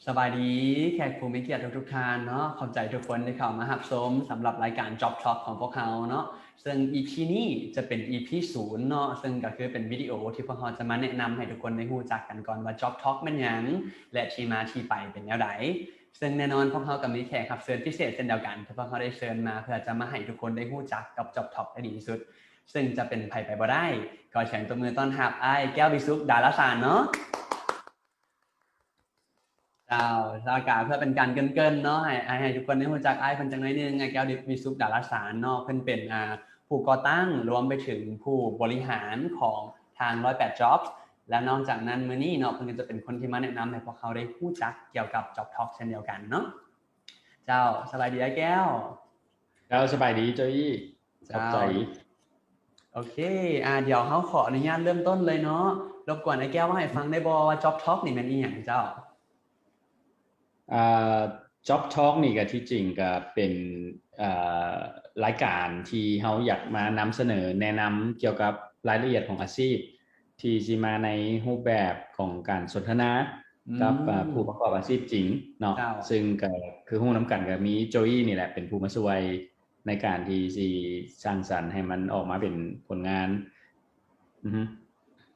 ສະບາຍດີແຂກຜູ້ມີກຽດທຸກໆທ່ານເນາະ, ຂອບໃຈທຸກຄົນທີ່ເຂົ້າມາຮັບຊົມສຳລັບລາຍການ Job Talk ຂອງພວກເຮົາເນາະ. ເຊິ່ງ ອີພີ ນີ້ຈະເປັນ ອີພີ ສູນເນາະ, ເຊິ່ງກໍຄືເປັນວິດີໂອທີ່ພວກເຮົາຈະມາແນະນຳໃຫ້ທຸກຄົນໄດ້ຮູ້ຈັກກັນກ່ອນວ່າ Job Talk ແມ່ນຫຍັງ ແລະ ທີ່ມາທີ່ໄປເປັນແນວໃດ. ເຊິ່ງແນ່ນອນພວກເຮົາກໍມີແຂກຮັບເຊີນພິເສດເຊັ່ນດຽວກັນ ທີ່ພວກເຮົາໄດ້ເຊີນມາເພື່ອຈະມາໃຫ້ທຸກຄົນໄດ້ຮູ້ຈັກກັບ Job Talk ໄດ້ດີທີ່ສຸດ, ເຊິ່ງຈະເປັນໃຜໄປບໍ່ໄດ້. ຂໍສຽງຕົບມືຕ້ອນຮັບອ້າຍແກ້ວ ວິສຸກ ດາລາສານເນາະ. ເຈົ້າ, ແລ້ວກະເພື່ອເປັນການເກີ່ນໆເນາະ ໃຫ້ ໃຫ້ ໃຫ້ທຸກຄົນໄດ້ຮູ້ຈັກອ້າຍເພິ່ນຈັກໜ້ອຍໜຶ່ງ, ອ້າຍແກ້ວ ວິສຸກ ດາລາສານເນາະ, ເພິ່ນເປັນ ອ່າ ຜູ້ກໍ່ຕັ້ງລວມໄປເຖິງຜູ້ບໍລິຫານຂອງທາງ ໜຶ່ງຮ້ອຍແປດ Jobs ແລະ ນອກຈາກນັ້ນມື້ນີ້ເນາະ ເພິ່ນກໍຈະເປັນຄົນທີ່ມາແນະນຳໃຫ້ພວກເຮົາໄດ້ຮູ້ຈັກກ່ຽວກັບ Job Talk ເຊັ່ນດຽວກັນເນາະ. ເຈົ້າ, ສະບາຍດີອ້າຍແກ້ວ. ເຈົ້າ, ສະບາຍດີໂຈອີ. ຂອບໃຈ. ໂອເຄ, ອ່າ, ດຽວເຮົາຂໍອະນຸຍາດເລີ່ມຕົ້ນເລີຍເນາະ. ລົບກວນອ້າຍແກ້ວເວົ້າໃຫ້ຟັງໄດ້ບໍ່ວ່າ Job Talk ນີ້ແມ່ນອີ່ຫຍັງເຈົ້າ? ອ່າ, Job Talk ນີ້ກໍທີ່ຈິງກໍເປັນ, ເອີ, ລາຍການທີ່ເຮົາຢາກມານຳສະເໜີແນະນຳກ່ຽວກັບລາຍລະອຽດຂອງອາຊີບ ທີ່ຊິມາໃນຮູບແບບຂອງການສົນທະນາກັບ, ອືມ, ເອີ, ຜູ້ປະກອບອາຊີບຈິງເນາະ. ເຈົ້າ. ຊຶ່ງກໍຄືຮູ້ນຳກັນກໍມີໂຈອີນີ້ແຫຼະເປັນຜູ້ມາຊ່ວຍ ໃນການທີ່ຊິສ້າງສັນໃຫ້ມັນອອກມາເປັນຜົນງານ. ອືຮຶ.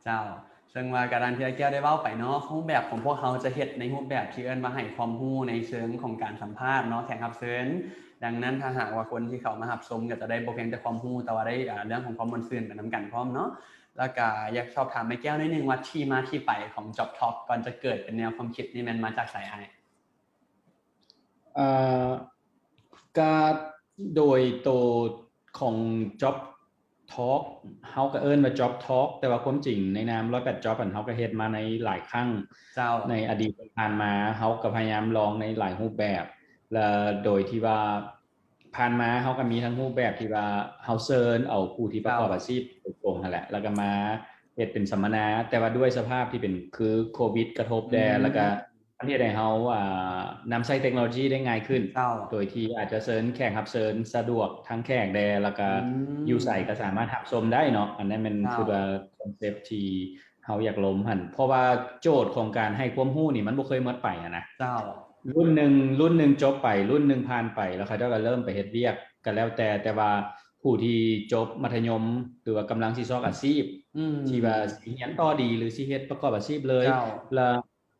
ເຈົ້າ, ເຊິ່ງວ່າກະດັ່ງທີ່ອ້າຍແກ້ວໄດ້ເວົ້າໄປເນາະ, ຮູບແບບຂອງພວກເຮົາຈະເຮັດໃນຮູບແບບທີ່ເອີ້ນວ່າໃຫ້ຄວາມຮູ້ໃນເຊີງຂອງການສຳພາດເນາະ ແຂກຮັບເຊີນ. ດັ່ງນັ້ນ ຖ້າຫາກວ່າຄົນທີ່ເຂົ້າມາຮັບຊົມກໍຈະໄດ້ບໍ່ພຽງແຕ່ຄວາມຮູ້, ແຕ່ວ່າໄດ້, ເອີ, ເລື່ອງຂອງຄວາມມ່ວນຊື່ນໄປນຳກັນພ້ອມເນາະ. ແລ້ວກະຢາກສອບຖາມອ້າຍແກ້ວໜ້ອຍໜຶ່ງວ່າ ທີ່ມາທີ່ໄປຂອງ Job Talk ກ່ອນຈະເກີດເປັນແນວຄວາມຄິດນີ້ແມ່ນມາຈາກໃສອ້າຍ? ເອີ, ກະໂດຍໂຕຂອງ Job Talk ເຮົາກະເອີ້ນວ່າ Job Talk ແຕ່ວ່າຄວາມຈິງໃນນາມ ໜຶ່ງຮ້ອຍແປດ Job ຫັ້ນ ເຮົາກະເຮັດມາໃນຫຼາຍຄັ້ງ. ເຈົ້າ. ໃນອະດີດທີ່ຜ່ານມາ ເຮົາກະພະຍາຍາມລອງໃນຫຼາຍຮູບແບບ ແລະ ໂດຍທີ່ວ່າ ຜ່ານມາເຮົາກໍມີທັງຮູບແບບທີ່ວ່າເຮົາເຊີນເອົາຜູ້ທີ່ປະກອບອາຊີບໂດຍກົງຫັ້ນແຫຼະ ແລ້ວກໍມາເຮັດເປັນສຳມະນາ, ແຕ່ວ່າດ້ວຍສະພາບທີ່ເປັນຄືໂຄວິດກະທົບແດ່ ອືມ ແລ້ວກໍມັນເຮັດໃຫ້ເຮົາ, ອ່າ, ນຳໃຊ້ເຕັກໂນໂລຢີໄດ້ງ່າຍຂຶ້ນ ໂດຍທີ່ອາດຈະເຊີນແຂກຮັບເຊີນສະດວກທາງແຂກແດ່ ແລ້ວກໍ ອືມ ຢູ່ໃສກໍສາມາດຮັບຊົມໄດ້ເນາະ. ອັນນັ້ນແມ່ນ ເຈົ້າ ຄືວ່າຄອນເຊັບທີ່ ເຮົາຢາກລົມຫັ້ນ ເພາະວ່າໂຈດຂອງການໃຫ້ຄວາມຮູ້ນີ້ມັນບໍ່ເຄີຍໝົດໄປຫັ້ນນະ. ເຈົ້າ. ລຸ້ນໜຶ່ງ, ລຸ້ນໜຶ່ງຈົບໄປ, ລຸ້ນໜຶ່ງຜ່ານໄປ ແລ້ວເຂົາເຈົ້າກໍເລີ່ມໄປເຮັດວຽກກໍແລ້ວແຕ່, ແຕ່ວ່າຜູ້ທີ່ຈົບມັດທະຍົມ ຫຼືວ່າກຳລັງຊິຊອກອາຊີບ ອືມ ທີ່ວ່າຊິຮຽນຕໍ່ດີ ຫຼືຊິເຮັດປະກອບອາຊີບເລີຍ ເຈົ້າ ແລ້ວ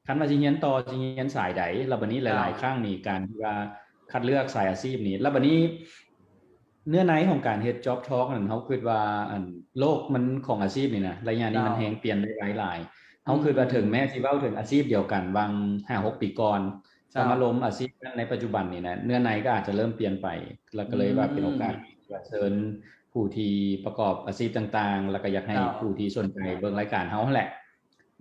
ຄັນວ່າຊິຮຽນຕໍ່ ຊິຮຽນສາຍໃດ ແລ້ວບັດນີ້ຫຼາຍໆ ເຈົ້າ ຄັ້ງນີ້ ການທີ່ວ່າຄັດເລືອກສາຍອາຊີບນີ້ ແລ້ວບັດນີ້ເນື້ອໃນຂອງການເຮັດ Job Talk ນັ້ນ ເຮົາຄິດວ່າ ອັນ ໂລກມັນ ຂອງອາຊີບນີ້ນະ ໄລຍະນີ້ ເຈົ້າ ມັນແຮງປ່ຽນໄດ້ໄວຫຼາຍ. ເຮົາ ອືມ ຄິດວ່າເຖິງແມ້ຊິເວົ້າເຖິງອາຊີບດຽວກັນຫວ່າງຫ້າຫົກປີກ່ອນ ເຈົ້າ ກໍມາລົມອາຊີບນັ້ນໃນປັດຈຸບັນນີ້ນະ ເນື້ອໃນກໍອາດຈະເລີ່ມປ່ຽນໄປ ແລ້ວກໍເລີຍວ່າເປັນໂອກາດ ອືມ ທີ່ຈະເຊີນຜູ້ທີ່ປະກອບອາຊີບຕ່າງໆ ແລ້ວກໍຢາກໃຫ້ ເຈົ້າ ຜູ້ທີ່ສົນໃຈເບິ່ງລາຍການເຮົາຫັ້ນແຫຼະ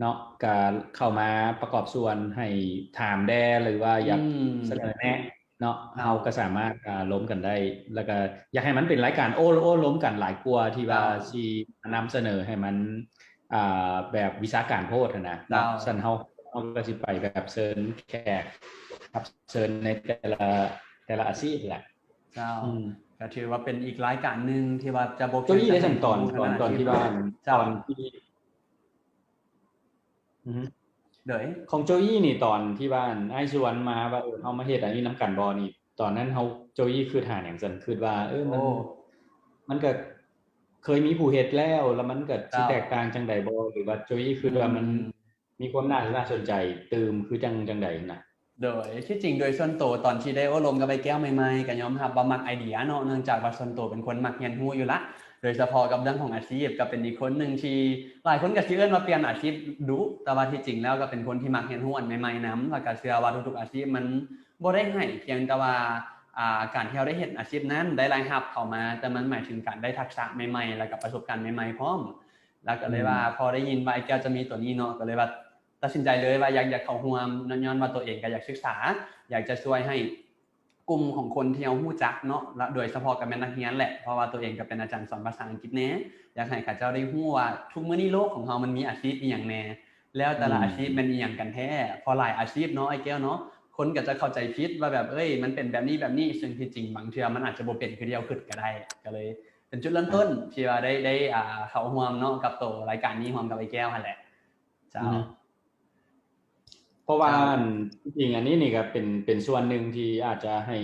ເນາະ ກະເຂົ້າມາປະກອບສ່ວນໃຫ້ຖາມແດ່ ຫຼືວ່າຢາກ ອືມ ສະເໜີແນະເນາະ ເຮົາກໍສາມາດ ອ່າ ລົມກັນໄດ້ ແລ້ວກໍຢາກໃຫ້ມັນເປັນລາຍການໂອ້ ໂອ້ລົມກັນຫຼາຍກວ່າທີ່ວ່າ ເຈົ້າ ຊິນຳສະເໜີໃຫ້ມັນ ອ່າ ແບບວິຊາການໂພດຫັ້ນນະ ເຈົ້າ ເນາະ. ຊັ້ນເຮົາ ເຮົາກໍຊິໄປແບບເຊີນແຂກຮັບເຊີນໃນແຕ່ລະ ແຕ່ລະອາຊີບແຫຼະ. ເຈົ້າ ອືມ ກໍຖືວ່າເປັນອີກລາຍການໜຶ່ງທີ່ວ່າຈະບໍ່ ໂຈອີ່ ໄດ້ຊັ້ນຕອນ ຕອນ ຕອນທີ່ວ່າ ເຈົ້າ ຕອນທີ່ ອືຮຶ ໂດຍ ຂອງໂຈອີ່ນີ້ ຕອນທີ່ວ່າ ອັນ ອ້າຍຊວນມາວ່າ ເອີ ເຮົາມາເຮັດອັນນີ້ນຳກັນບໍ່ນີ້ ຕອນນັ້ນເຮົາ ໂຈອີ່ຄິດຫາຫຍັງຊັ້ນ? ຄິດວ່າ ເອີ ມັນ ໂອ້ ມັນກໍເຄີຍມີຜູ້ເຮັດແລ້ວ ແລ້ວມັນກໍຊິ ເຈົ້າ ແຕກຕ່າງຈັ່ງໃດບໍ່ ຫຼືວ່າໂຈອີ່ຄິດວ່າມັນ ອືມ ມີຄວາມໜ້າ ໜ້າສົນໃຈຕື່ມ ຄືຈັ່ງ ຈັ່ງໃດນະ? ໂດຍ ທີ່ຈິງໂດຍສ່ວນໂຕ ຕອນທີ່ໄດ້ໂອ້ລົມກັບອ້າຍແກ້ວໃໝ່ໆ ກໍຍອມຮັບວ່າມັກໄອເດຍເນາະ ເນື່ອງຈາກວ່າສ່ວນໂຕເປັນຄົນມັກຮຽນຮູ້ຢູ່ລະ ໂດຍສະເພາະກັບເລື່ອງຂອງອາຊີບ ກໍເປັນອີກຄົນໜຶ່ງທີ່ຫຼາຍຄົນກໍຊິເອີ້ນວ່າປ່ຽນອາຊີບດຸ ແຕ່ວ່າທີ່ຈິງແລ້ວກໍເປັນຄົນທີ່ມັກຮຽນຮູ້ອັນໃໝ່ໆນຳ ແລ້ວກໍເຊື່ອວ່າທຸກໆອາຊີບມັນບໍ່ໄດ້ໃຫ້ພຽງແຕ່ວ່າ ອ່າ ການທີ່ເຮົາໄດ້ເຮັດອາຊີບນັ້ນ ໄດ້ລາຍຮັບເຂົ້າມາ ແຕ່ມັນໝາຍເຖິງການໄດ້ທັກສະໃໝ່ໆ ແລ້ວກໍປະສົບການໃໝ່ໆພ້ອມ. ແລ້ວກໍເລີຍວ່າ ອືມ ພໍໄດ້ຍິນວ່າອ້າຍແກ້ວຈະມີໂຕນີ້ເນາະ ກໍເລີຍວ່າຕັດສິນໃຈເລີຍວ່າຢາກ ຢາກເຂົ້າຮ່ວມ ຍ້ອນວ່າໂຕເອງກໍຢາກສຶກສາ ຢາກຈະຊ່ວຍໃຫ້ກຸ່ມຂອງຄົນທີ່ເຮົາຮູ້ຈັກເນາະ ແລະ ໂດຍສະເພາະກໍແມ່ນນັກຮຽນແຫຼະ ເພາະວ່າໂຕເອງກໍເປັນອາຈານສອນພາສາອັງກິດແດ່ ຢາກໃຫ້ເຂົາເຈົ້າໄດ້ຮູ້ວ່າທຸກມື້ນີ້ໂລກຂອງເຮົາມັນມີອາຊີບອີ່ຫຍັງແດ່ ແລ້ວແຕ່ລະອາຊີບ ອືມ ແມ່ນອີ່ຫຍັງກັນແທ້ ເພາະຫຼາຍອາຊີບເນາະ ອ້າຍແກ້ວເນາະ ຄົນກໍຈະເຂົ້າໃຈຜິດວ່າແບບ ເອີຍ ມັນເປັນແບບນີ້ແບບນີ້ ເຊິ່ງທີ່ຈິງບາງເທື່ອມັນອາດຈະບໍ່ເປັນຄືທີ່ເຮົາຄິດກໍໄດ້. ກໍເລີຍເປັນຈຸດເລີ່ມຕົ້ນ ອ່າ ທີ່ວ່າໄດ້ ໄດ້ ອ່າ ເຂົ້າຮ່ວມເນາະ ກັບໂຕລາຍການນີ້ ຮ່ວມກັບອ້າຍແກ້ວຫັ້ນແຫຼະ. ເຈົ້າ ອືມ ເພາະວ່າ ເຈົ້າ ອັນ ທີ່ຈິງອັນນີ້ນີ້ກໍເປັນ ເປັນສ່ວນໜຶ່ງທີ່ອາດຈະໃຫ້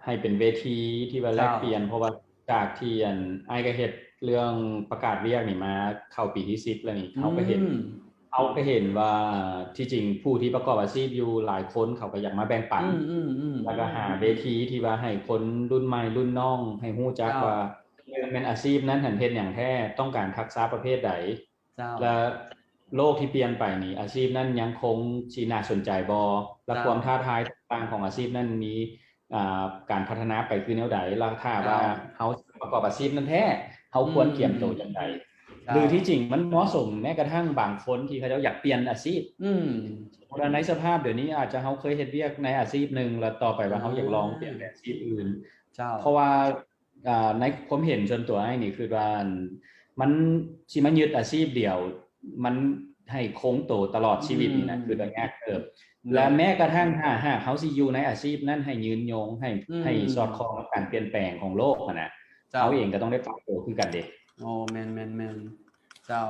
ໃຫ້ເປັນເວທີທີ່ວ່າ ເຈົ້າ ແລກປ່ຽນ ເພາະວ່າຈາກທີ່ອັນ ອ້າຍກໍເຮັດເລື່ອງປະກາດວຽກນີ້ມາເຂົ້າປີທີສິບແລ້ວນີ້ ເຮົາກໍເຫັນ ອືມ ເຮົາກໍເຫັນວ່າທີ່ຈິງຜູ້ທີ່ປະກອບອາຊີບຢູ່ຫຼາຍຄົນ ເຂົາກໍຢາກມາແບ່ງປັນ ອືມໆໆ ແລ້ວກໍຫາເວທີທີ່ວ່າໃຫ້ຄົນລຸ້ນໃໝ່ລຸ້ນນ້ອງໃຫ້ຮູ້ຈັກ ເຈົ້າ ວ່າ ແມ່ນອາຊີບນັ້ນຫັ້ນເຮັດຫຍັງແທ້ ຕ້ອງການທັກສະປະເພດໃດ ເຈົ້າ ແລະໂລກທີ່ປ່ຽນໄປນີ້ ອາຊີບນັ້ນຍັງຄົງຊິໜ້າສົນໃຈບໍ່ ແລະ ເຈົ້າ ຄວາມທ້າທາຍຕ່າງໆຂອງອາຊີບນັ້ນມີ ອ່າ ການພັດທະນາໄປຄືແນວໃດ ແລະຖ້າວ່າ ເຈົ້າ ເຮົາປະກອບອາຊີບນັ້ນແທ້ ເຮົາຄວນກຽມໂຕຈັ່ງໃດ ອືມ ເຈົ້າ ຫຼືທີ່ຈິງມັນເໝາະສົມແມ້ກະທັ້ງບາງຄົນທີ່ເຂົາເຈົ້າຢາກປ່ຽນອາຊີບ ອືມ ສົມມຸດວ່າໃນສະພາບດຽວນີ້ອາດຈະເຮົາເຄີຍເຮັດວຽກໃນອາຊີບໜຶ່ງ ແລ້ວຕໍ່ໄປວ່າເຮົາ ອ່າ ຢາກລອງປ່ຽນໄປອາຊີບອື່ນ ເຈົ້າ ເພາະວ່າ ອ່າ ໃນຄວາມເຫັນສ່ວນຕົວອ້າຍນີ້ ຄືວ່າ ອັນ ມັນຊິມາຍຶດອາຊີບດຽວ ມັນໃຫ້ຄົງໂຕຕະຫຼອດຊີວິດນີ້ນະ ອືມ ຄືວ່າຍາກເຕີບ ໂດຍ ແລະແມ້ກະທັ່ງຖ້າຫາກເຮົາຊິຢູ່ໃນອາຊີບນັ້ນໃຫ້ຍືນຍົງ ໃຫ້ ອືມ ໃຫ້ສອດຄ່ອງກັບການປ່ຽນແປງຂອງໂລກຫັ້ນນະ ເຈົ້າ ເຮົາເອງກໍຕ້ອງໄດ້ປັບໂຕຄືກັນເດ. ໂອ້ ແມ່ນໆໆ ເຈົ້າ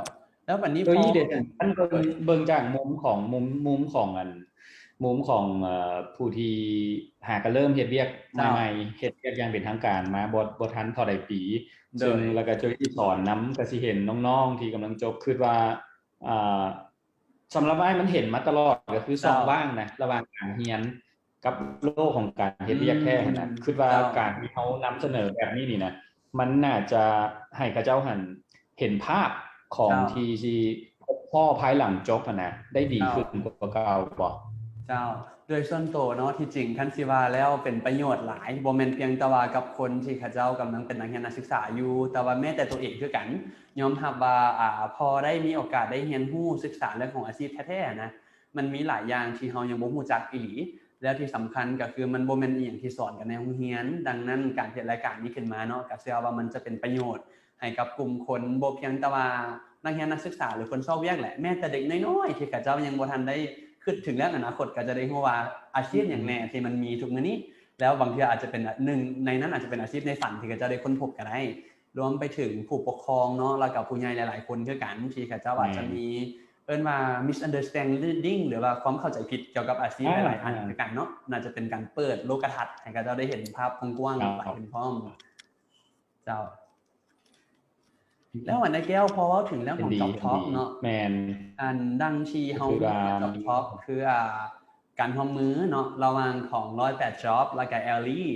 ແລ້ວບັດນີ້ ໂດຍ ພໍ ເດ ຄັນເບິ່ງ ເບິ່ງຈາກມຸມຂອງ ມຸມ ມຸມຂອງອັນ ມຸມຂອງ ເອີ ຜູ້ທີ່ຫາກະເລີ່ມເຮັດວຽກ ເຈົ້າ ໃໝ່ໆ ເຮັດວຽກຢ່າງເປັນທາງການມາບໍ່ ບໍ່ທັນເທົ່າໃດປີ ໂດຍ ຊຶ່ງ ແລ້ວກະໂຈຍສອນນຳ ກະຊິເຫັນນ້ອງໆທີ່ກຳລັງຈົບ ຄິດວ່າ ອ່າ ສຳລັບອ້າຍມັນເຫັນມາຕະຫຼອດ ກະຄື ເຈົ້າ ຊ່ອງວ່າງນະ ລະຫວ່າງການຮຽນ ກັບໂລກຂອງການເຮັດວຽກແທ້ຫັ້ນນະ ອືມ ຄິດວ່າ ເຈົ້າ ການທີ່ເຮົານຳສະເໜີແບບນີ້ນີ້ນະ ມັນໜ້າຈະໃຫ້ເຂົາເຈົ້າຫັ້ນເຫັນພາບຂອງ ເຈົ້າ ທີ່ຊິພົບພໍ້ພາຍຫຼັງຈົບຫັ້ນນະ ໄດ້ດີ ເຈົ້າ ຂຶ້ນກວ່າເກົ່າບໍ່? ເຈົ້າ ໂດຍສ່ວນໂຕເນາະ ທີ່ຈິງຄັນຊິວ່າແລ້ວເປັນປະໂຫຍດຫຼາຍ ບໍ່ແມ່ນພຽງແຕ່ວ່າກັບຄົນທີ່ເຂົາເຈົ້າກຳລັງເປັນນັກຮຽນນັກສຶກສາຢູ່ ແຕ່ວ່າແມ້ແຕ່ໂຕເອງຄືກັນ ຍອມຮັບວ່າ ອາ ພໍໄດ້ມີໂອກາດໄດ້ຮຽນຮູ້ສຶກສາເລື່ອງຂອງອາຊີບແທ້ໆນະ ມັນມີຫຼາຍຢ່າງທີ່ເຮົາຍັງບໍ່ຮູ້ຈັກອີ່ຫຼີ ແລ້ວທີ່ສຳຄັນກໍຄືມັນບໍ່ແມ່ນອີ່ຫຍັງທີ່ສອນກັນໃນໂຮງຮຽນ. ດັ່ງນັ້ນການເຮັດລາຍການນີ້ຂຶ້ນມາເນາະ ກໍເຊື່ອວ່າມັນຈະເປັນປະໂຫຍດໃຫ້ກັບກຸ່ມຄົນ ບໍ່ພຽງແຕ່ວ່ານັກຮຽນນັກສຶກສາ ຫຼືຄົນຊອກວຽກແຫຼະ ແມ້ແຕ່ເດັກນ້ອຍໆທີ່ເຂົາເຈົ້າຍັງບໍ່ທັນໄດ້ຄິດເຖິງເລື່ອງອະນາຄົດ ກໍຈະໄດ້ຮູ້ວ່າອາຊີບຫຍັງແດ່ທີ່ມັນມີທຸກມື້ນີ້ ແລ້ວບາງເທື່ອອາດຈະເປັນໜຶ່ງໃນນັ້ນ ອາດຈະເປັນອາຊີບໃນຝັນທີ່ເຂົາເຈົ້າໄດ້ຄົ້ນພົບກໍໄດ້. ລວມໄປເຖິງຜູ້ປົກຄອງເນາະ ແລ້ວກໍຜູ້ໃຫຍ່ຫຼາຍໆຄົນຄືກັນ ທີ່ເຂົາເຈົ້າອາດຈະມີ ແມ່ນ ເອີ້ນວ່າ misunderstanding ຫຼືວ່າຄວາມເຂົ້າໃຈຜິດກ່ຽວກັບອາຊີບ ອ່າ ຫຼາຍໆອັນ ອ່າ ຄືກັນເນາະ ໜ້າຈະເປັນການເປີດໂລກກະທັດໃຫ້ເຂົາເຈົ້າໄດ້ເຫັນພາບກວ້າງໆ ເຈົ້າ ໄປພ້ອມໆ ເຈົ້າ ແລ້ວອັນ ອ້າຍແກ້ວ ພໍເວົ້າເຖິງເລື່ອງຂອງ Job Talk ເນາະ ແມ່ນ ອັນ ດັ່ງທີ່ເຮົາ Job Talk ຄື ອ່າ ການຮ່ວມມືເນາະ ລະຫວ່າງຂອງ ໜຶ່ງຮ້ອຍແປດ Job ແລ້ວກະ Ellie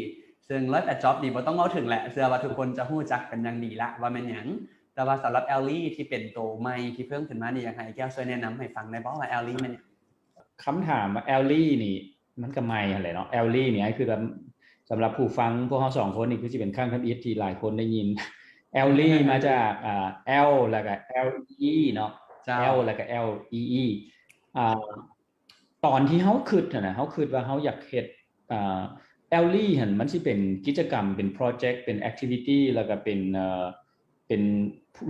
ເຊິ່ງ ໜຶ່ງຮ້ອຍແປດ Job ນີ້ບໍ່ຕ້ອງເວົ້າເຖິງແຫຼະ ເຊື່ອວ່າທຸກຄົນຈະຮູ້ຈັກເປັນຢ່າງດີລະວ່າແມ່ນຫຍັງ ແຕ່ວ່າສຳລັບ Ellie ທີ່ເປັນໂຕໃໝ່ທີ່ເພີ່ມຂຶ້ນມານີ້ ຢາກໃຫ້ອ້າຍແກ້ວຊ່ວຍແນະນຳໃຫ້ຟັງໄດ້ບໍ່ວ່າ Ellie ແມ່ນຫຍັງ? ຄຳຖາມວ່າ Ellie ນີ້ ມັນກໍໃໝ່ຫັ້ນແຫຼະເນາະ Ellie ນີ້ ອ້າຍຄິດວ່າສຳລັບຜູ້ຟັງພວກເຮົາສອງຄົນນີ້ ຄືຊິເປັນຄັ້ງທຳອິດທີ່ຫຼາຍຄົນໄດ້ຍິນ Ellie ມາຈາກ ອ່າ L ແລ້ວກໍ L E E ເນາະ ເຈົ້າ L ແລ້ວກໍ L E E ອ່າ ຕອນທີ່ເຮົາຄິດຫັ້ນນະ ເຮົາຄິດວ່າເຮົາຢາກເຮັດ ອ່າ Ellie ຫັ້ນ ມັນຊິເປັນກິດຈະກຳ ເປັນໂປຣເຈັກ ເປັນ activity ແລ້ວກໍເປັນ ເອີ ເປັນ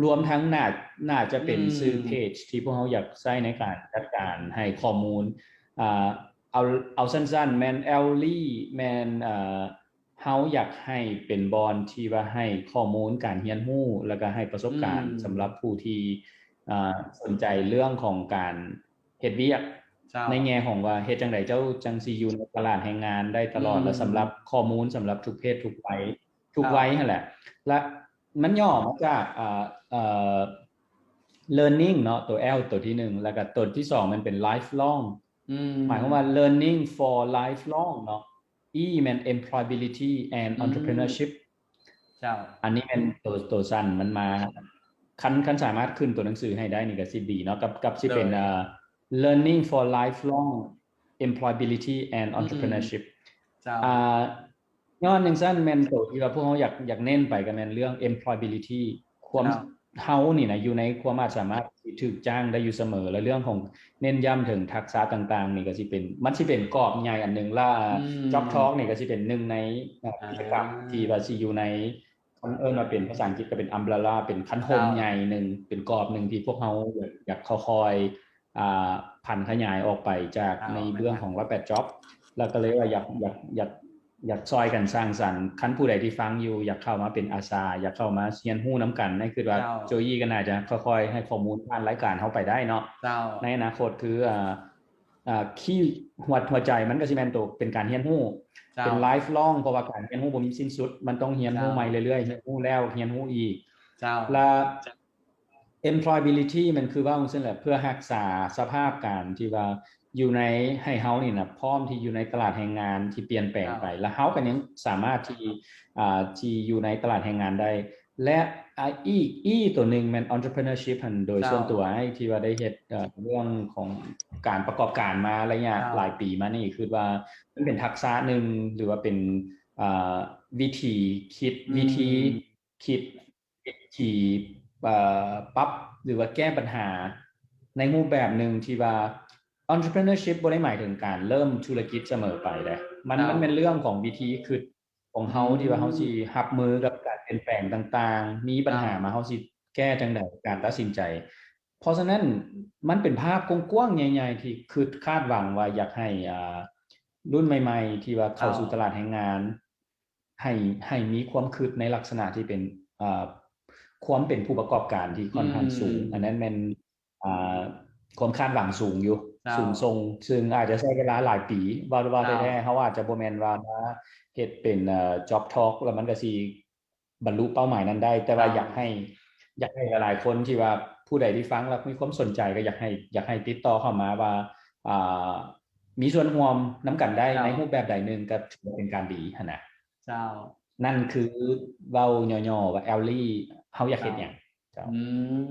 ລວມທັງໜ້າ ໜ້າຈະເປັນ ອືມ ຊື່ເພຈທີ່ພວກເຮົາຢາກໃຊ້ໃນການຈັດການໃຫ້ຂໍ້ມູນ ອ່າ ເອົາ ເອົາສັ້ນໆ ແມ່ນ Ellie ແມ່ນ ເອີ ເຮົາຢາກໃຫ້ເປັນບ່ອນທີ່ວ່າໃຫ້ຂໍ້ມູນການຮຽນຮູ້ ແລ້ວກໍໃຫ້ປະສົບການ ອືມ ສຳລັບຜູ້ທີ່ ອ່າ ສົນໃຈເລື່ອງຂອງການເຮັດວຽກ ເຈົ້າ ໃນແງ່ຂອງວ່າເຮັດຈັ່ງໃດເຈົ້າຈັ່ງຊິຢູ່ໃນຕະຫຼາດແຮງງານໄດ້ຕະຫຼອດ ອືມ ແລະ ສຳລັບຂໍ້ມູນສຳລັບທຸກເພດທຸກໄວ ທຸກໄວ ເຈົ້າ ຫັ້ນແຫຼະ ແລະ ມັນຫຍໍ້ມາຈາກ ເອີ ເອີ learning ເນາະ ຕົວ L ຕົວທີໜຶ່ງ ແລ້ວກໍຕົວທີສອງ ມັນເປັນ lifelong ອືມ ໝາຍຄວາມວ່າ learning for lifelong ເນາະ E ແມ່ນ employability and ອືມ entrepreneurship ເຈົ້າ ອັນນີ້ແມ່ນໂຕ ໂຕສັ້ນມັນມາ ຄັນ ຄັນສາມາດຂຶ້ນຕົວໜັງສືໃຫ້ໄດ້ນີ້ກໍຊິດີເນາະ ກັບ ກັບຊິເປັນ ໂດຍ ເອີ learning for lifelong employability and ອືມ entrepreneurship ເຈົ້າ ອ່າ ຍ້ອນຈັ່ງຊັ້ນແມ່ນໂຕທີ່ວ່າພວກເຮົາຢາກ ຢາກເນັ້ນໄປກໍແມ່ນເລື່ອງ employability ຄວາມ ເຈົ້າ ເຮົານີ້ນະ ຢູ່ໃນຄວາມອາດສາມາດທີ່ຖືກຈ້າງໄດ້ຢູ່ສະເໝີ ແລະ ເລື່ອງຂອງເນັ້ນຢ້ຳເຖິງທັກສະຕ່າງໆນີ້ກໍຊິເປັນ ມັນຊິເປັນກອບໃຫຍ່ອັນໜຶ່ງ ລະ ອືມ Job Talk ນີ້ກໍຊິເປັນໜຶ່ງໃນ ອ່າ ກິດຈະກຳທີ່ວ່າຊິຢູ່ໃນ ເອີ້ນວ່າເປັນພາສາອັງກິດກໍເປັນ umbrella ເປັນຄັນຮົ່ມ ເຈົ້າ ໃຫຍ່ໜຶ່ງ ເປັນກອບໜຶ່ງທີ່ພວກເຮົາຢາກ ຢາກຄ່ອຍໆ ອ່າ ຜັນຂະຫຍາຍອອກໄປຈາກ ເຈົ້າ ໃນເບື້ອງຂອງ ໜຶ່ງຮ້ອຍແປດ Job ແລ້ວກໍເລີຍວ່າຢາກ ຢາກ ຢາກ ຢາກຊ່ອຍກັນສ້າງສັນ ຄັນຜູ້ໃດທີ່ຟັງຢູ່ ຢາກເຂົ້າມາເປັນອາສາ ຢາກເຂົ້າມາຮຽນຮູ້ນຳກັນ ອ້າຍຄິດວ່າ ເຈົ້າ ໂຈຢີກໍໜ້າຈະຄ່ອຍໆໃຫ້ຂໍ້ມູນຜ່ານລາຍການເຮົາໄປໄດ້ເນາະ ເຈົ້າ ໃນອະນາຄົດ ຄື ອ່າ ອ່າ ຄີຫົວ ຫົວໃຈມັນກໍຊິແມ່ນໂຕເປັນການຮຽນຮູ້ ເຈົ້າ ເປັນ lifelong ເພາະວ່າການຮຽນຮູ້ບໍ່ມີສິ້ນສຸດ ມັນຕ້ອງຮຽນຮູ້ ເຈົ້າ ໃໝ່ເລື້ອຍໆ ຮຽນຮູ້ແລ້ວຮຽນຮູ້ອີກ ເຈົ້າ ລະ employability ມັນຄືເວົ້າຈັ່ງຊີ້ແຫຼະ ເພື່ອຮັກສາສະພາບການທີ່ວ່າຢູ່ໃນ ໃຫ້ເຮົານີ້ນະ ພ້ອມທີ່ຢູ່ໃນຕະຫຼາດແຮງງານທີ່ປ່ຽນແປງໄປ ເຈົ້າ ລະເຮົາກໍຍັງສາມາດທີ່ ອ່າ ທີ່ຢູ່ໃນຕະຫຼາດແຮງງານໄດ້ ແລະ ອາ ອີກ ອີໂຕໜຶ່ງແມ່ນ entrepreneurship ຫັ້ນ ໂດຍ ເຈົ້າ ສ່ວນຕົວອ້າຍທີ່ວ່າໄດ້ເຮັດ ເອີ ເລື່ອງຂອງການປະກອບການມາໄລຍະ ເຈົ້າ ຫຼາຍປີມານີ້ ຄິດວ່າມັນເປັນທັກສະໜຶ່ງ ຫຼືວ່າເປັນ ອ່າ ວິທີຄິດ ອືມ ວິທີຄິດ ວິທີ ເອີ ປັບ ຫຼືວ່າແກ້ບັນຫາໃນຮູບແບບໜຶ່ງທີ່ວ່າ entrepreneurship ບໍ່ໄດ້ໝາຍເຖິງການເລີ່ມທຸລະກິດສະເໝີໄປເດ້ ມັນ ເຈົ້າ ມັນແມ່ນເລື່ອງຂອງວິທີຄິດ ຂອງເຮົາ ອືມ ທີ່ວ່າເຮົາຊິຮັບມືກັບການປ່ຽນແປງຕ່າງໆ ມີບັນຫາ ເຈົ້າ ມາ ເຮົາຊິແກ້ຈັ່ງໃດ ການຕັດສິນໃຈ. ເພາະສະນັ້ນ ມັນເປັນພາບກວ້າງໆ ໃຫຍ່ໆ ທີ່ຄິດຄາດຫວັງວ່າຢາກໃຫ້ ອ່າ ລຸ້ນໃໝ່ໆ ທີ່ວ່າເຂົ້າ ເຈົ້າ ສູ່ຕະຫຼາດແຮງງານ ໃຫ້ ໃຫ້ມີຄວາມຄິດໃນລັກສະນະທີ່ເປັນ ອ່າ ຄວາມເປັນຜູ້ປະກອບການທີ່ຄ່ອນຂ້າງສູງ ອືມ ອັນນັ້ນແມ່ນ ອ່າ ຄວາມຄາດຫວັງສູງຢູ່ ເຈົ້າ ສູງສົ່ງ ຊຶ່ງອາດຈະໃຊ້ເວລາຫຼາຍປີ ເວົ້າ ເວົ້າ ເຈົ້າ ແທ້ໆ ເຮົາອາດຈະບໍ່ແມ່ນວ່າມາເຮັດເປັນ ເອີ job talk ແລ້ວມັນກໍຊິບັນລຸເປົ້າໝາຍນັ້ນໄດ້ ແຕ່ວ່າ ເຈົ້າ ຢາກໃຫ້ ຢາກໃຫ້ຫຼາຍໆຄົນທີ່ວ່າ ຜູ້ໃດທີ່ຟັງແລ້ວມີຄວາມສົນໃຈ ກໍຢາກໃຫ້ ຢາກໃຫ້ຕິດຕໍ່ເຂົ້າມາວ່າ ອ່າ ມີສ່ວນຮ່ວມນຳກັນໄດ້ ເຈົ້າ ໃນຮູບແບບໃດໜຶ່ງ ກໍຖືວ່າເປັນການດີຫັ້ນນະ. ເຈົ້າ ນັ້ນຄືເວົ້າຫຍໍ້ໆວ່າ ແອລລີ ເຮົາຢາກເຮັດຫຍັງ? ເຈົ້າ ອື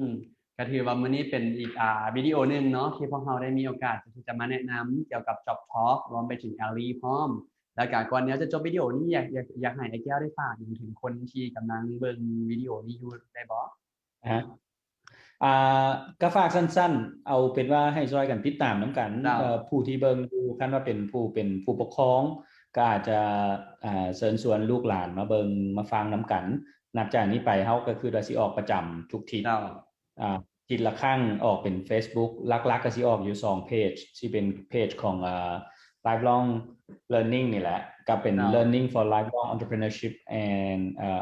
ມ ກໍຖືວ່າມື້ນີ້ເປັນອີກ ອ່າ ວິດີໂອໜຶ່ງເນາະ ທີ່ພວກເຮົາໄດ້ມີໂອກາດທີ່ຈະມາແນະນຳກ່ຽວກັບ Job Talk ລວມໄປເຖິງ Ally ພ້ອມ ແລ້ວກໍກ່ອນທີ່ເຮົາຈະຈົບວິດີໂອນີ້ ຢາກ ຢາກ ຢາກໃຫ້ອ້າຍແກ້ວໄດ້ຝາກຫຍັງເຖິງຄົນທີ່ກຳລັງເບິ່ງວິດີໂອນີ້ຢູ່ໄດ້ບໍ່? ຮະ ອ່າ ກໍຝາກສັ້ນໆ ເອົາເປັນວ່າໃຫ້ຊ່ອຍກັນຕິດຕາມນຳກັນ ເຈົ້າ ເອີ ຜູ້ທີ່ເບິ່ງຢູ່ ຄັນວ່າເປັນຜູ້ ເປັນຜູ້ປົກຄອງ ກໍອາດຈະ ອ່າ ເຊີນຊວນລູກຫຼານມາເບິ່ງມາຟັງນຳກັນ. ນັບຈາກນີ້ໄປເຮົາກໍຄືວ່າຊິອອກປະຈຳທຸກທິດ ເຈົ້າ ອ່າ ທິດລະຄັ້ງ ອອກເປັນ Facebook ຫຼັກໆ ກໍຊິອອກຢູ່ສອງເພຈ ຊິເປັນເພຈຂອງ ອ່າ Lifelong Learning ນີ້ແຫຼະ ກັບເປັນ ເຈົ້າ Learning for Lifelong Entrepreneurship and ອ່າ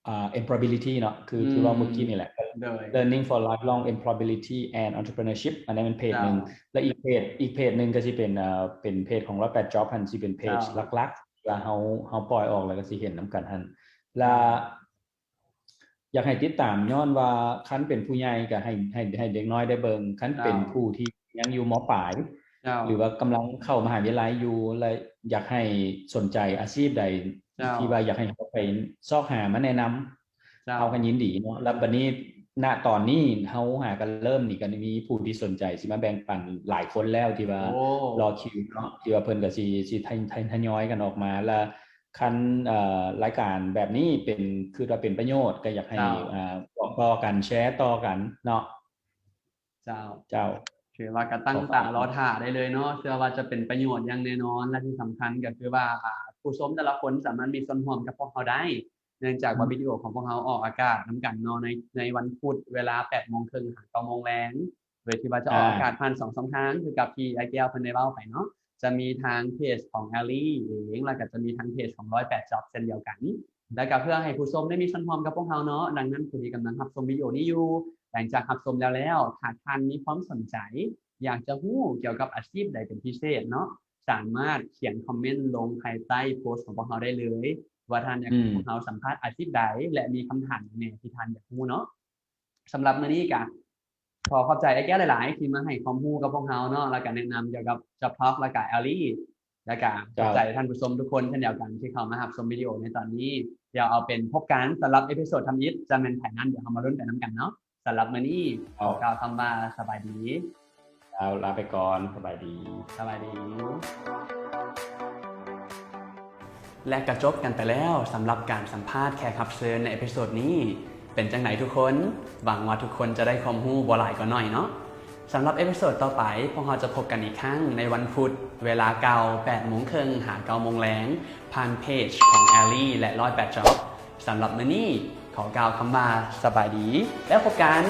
ອ່າ Employability ເນາະ ຄື ອືມ ທີ່ເວົ້າມື້ກີ້ນີ້ແຫຼະ ໂດຍ Learning for Lifelong Employability and Entrepreneurship ອັນນັ້ນແມ່ນເພຈໜຶ່ງ ເຈົ້າ ແລະ ອີກເພຈ ອີກເພຈໜຶ່ງກໍຊິເປັນ ເອີ ເປັນເພຈຂອງ ໜຶ່ງຮ້ອຍແປດ Job ຫັ້ນ ຊິເປັນເພຈ ເຈົ້າ ຫຼັກໆ ທີ່ວ່າເຮົາ ເຮົາປ່ອຍອອກແລ້ວກໍຊິເຫັນນຳກັນຫັ້ນ ແລະ ເຈົ້າ ຢາກໃຫ້ຕິດຕາມ ຍ້ອນວ່າຄັນເປັນຜູ້ໃຫຍ່ກໍໃຫ້ ໃຫ້ ໃຫ້ເດັກນ້ອຍໄດ້ເບິ່ງ ຄັນເປັນ ເຈົ້າ ຜູ້ທີ່ຍັງຢູ່ ມ.ປາຍ ເຈົ້າ ຫຼືວ່າກຳລັງເຂົ້າມະຫາວິທະຍາໄລຢູ່ ແລະ ຢາກໃຫ້ສົນໃຈອາຊີບໃດ ເຈົ້າ ທີ່ວ່າຢາກໃຫ້ເຮົາໄປຊອກຫາມາແນະນຳ ເຈົ້າ ເຮົາກໍຍິນດີເນາະ. ແລ້ວບັດນີ້ ນະຕອນນີ້ເຮົາຫາກໍເລີ່ມນີ້ ກໍມີຜູ້ທີ່ສົນໃຈຊິມາແບ່ງປັນຫຼາຍຄົນແລ້ວ ທີ່ວ່າ ໂອ້ ລໍຄິວເນາະ ທີ່ວ່າເພິ່ນກໍຊິ ຊິທະ ທະ ທະຍອຍກັນອອກມາ ແລະ ຄັນ ເອີ ລາຍການແບບນີ້ເປັນ ຄິດວ່າເປັນປະໂຫຍດ ກໍຢາກໃຫ້ ເຈົ້າ ເອີ ບອກຕໍ່ກັນ ແຊຕໍ່ກັນເນາະ. ເຈົ້າ ເຈົ້າ ຖືວ່າກໍຕັ້ງຕາລໍຖ້າໄດ້ເລີຍເນາະ ເຊື່ອວ່າຈະເປັນປະໂຫຍດຢ່າງແນ່ນອນ ແລະ ທີ່ສຳຄັນກໍຄືວ່າ ອ່າ ຜູ້ຊົມແຕ່ລະຄົນສາມາດມີສ່ວນຮ່ວມກັບພວກເຮົາໄດ້ ເນື່ອງຈາກວ່າ ອືມ ວິດີໂອຂອງພວກເຮົາອອກອາກາດນຳກັນເນາະ ໃນ ໃນວັນພຸດເວລາແປດໂມງເຄິ່ງຫາເກົ້າໂມງແລງ ໂດຍທີ່ວ່າຈະອອກອາກາດ ອ່າ ຜ່ານສອງຊ່ອງທາງ ຄືກັບທີ່ອ້າຍແກ້ວເພິ່ນໄດ້ເວົ້າໄປເນາະ ຈະມີທາງເພຈຂອງ Ally ເອງ ແລ້ວກໍຈະມີທາງເພຈຂອງ ໜຶ່ງຮ້ອຍແປດ Job ເຊັ່ນດຽວກັນ ແລ້ວກໍເພື່ອໃຫ້ຜູ້ຊົມໄດ້ມີສ່ວນຮ່ວມກັບພວກເຮົາເນາະ. ດັ່ງນັ້ນ ຜູ້ທີ່ກຳລັງຮັບຊົມວິດີໂອນີ້ຢູ່ ຫຼັງຈາກຮັບຊົມແລ້ວແລ້ວ ຖ້າທ່ານມີຄວາມສົນໃຈ ຢາກຈະຮູ້ກ່ຽວກັບອາຊີບໃດເປັນພິເສດເນາະ ສາມາດຂຽນຄອມເມັນລົງພາຍໃຕ້ໂພສຂອງພວກເຮົາໄດ້ເລີຍ ວ່າທ່ານຢາກໃຫ້ ອືມ ພວກເຮົາສຳພາດອາຊີບໃດ ແລະ ມີຄຳຖາມຫຍັງແດ່ທີ່ທ່ານຢາກຮູ້ເນາະ. ສຳລັບມື້ນີ້ກະ ຂໍຂອບໃຈອ້າຍແກ້ວຫຼາຍໆ ທີ່ມາໃຫ້ຄວາມຮູ້ກັບພວກເຮົາເນາະ ແລ້ວກະແນະນຳກ່ຽວກັບ Job Talk ແລ້ວກະ Ally ແລ້ວກະ ເຈົ້າ ຂອບໃຈທ່ານຜູ້ຊົມທຸກຄົນເຊັ່ນດຽວກັນ ທີ່ເຂົ້າມາຮັບຊົມວິດີໂອໃນຕອນນີ້. ດຽວເອົາເປັນພົບກັນສຳລັບເອພິໂສດທຳອິດ ຈະແມ່ນໃຜນັ້ນ ດຽວເຮົາມາລຸ້ນໄປນຳກັນເນາະ. ສຳລັບມື້ນີ້ ເຈົ້າ ຂໍກ່າວຄຳວ່າສະບາຍດີ. ເຈົ້າ ລາໄປກ່ອນ ສະບາຍດີ. ສະບາຍດີ. ແລະ ກະຈົບກັນໄປແລ້ວສຳລັບການສຳພາດແຂກຮັບເຊີນໃນເອພິໂສດນີ້. ເປັນຈັ່ງໃດທຸກຄົນ? ຫວັງວ່າທຸກຄົນຈະໄດ້ຄວາມຮູ້ບໍ່ຫຼາຍກໍໜ້ອຍເນາະ. ສຳລັບເອພິໂສດຕໍ່ໄປ ພວກເຮົາຈະພົບກັນອີກຄັ້ງໃນວັນພຸດ ເວລາເກົ່າ ແປດໂມງເຄິ່ງຫາເກົ້າໂມງແລງ ຜ່ານເພຈຂອງ Ally ແລະ ໜຶ່ງຮ້ອຍແປດ Job. ສຳລັບມື້ນີ້ ຂໍກ່າວຄຳວ່າສະບາຍດີ ແລ້ວພົບກັນ.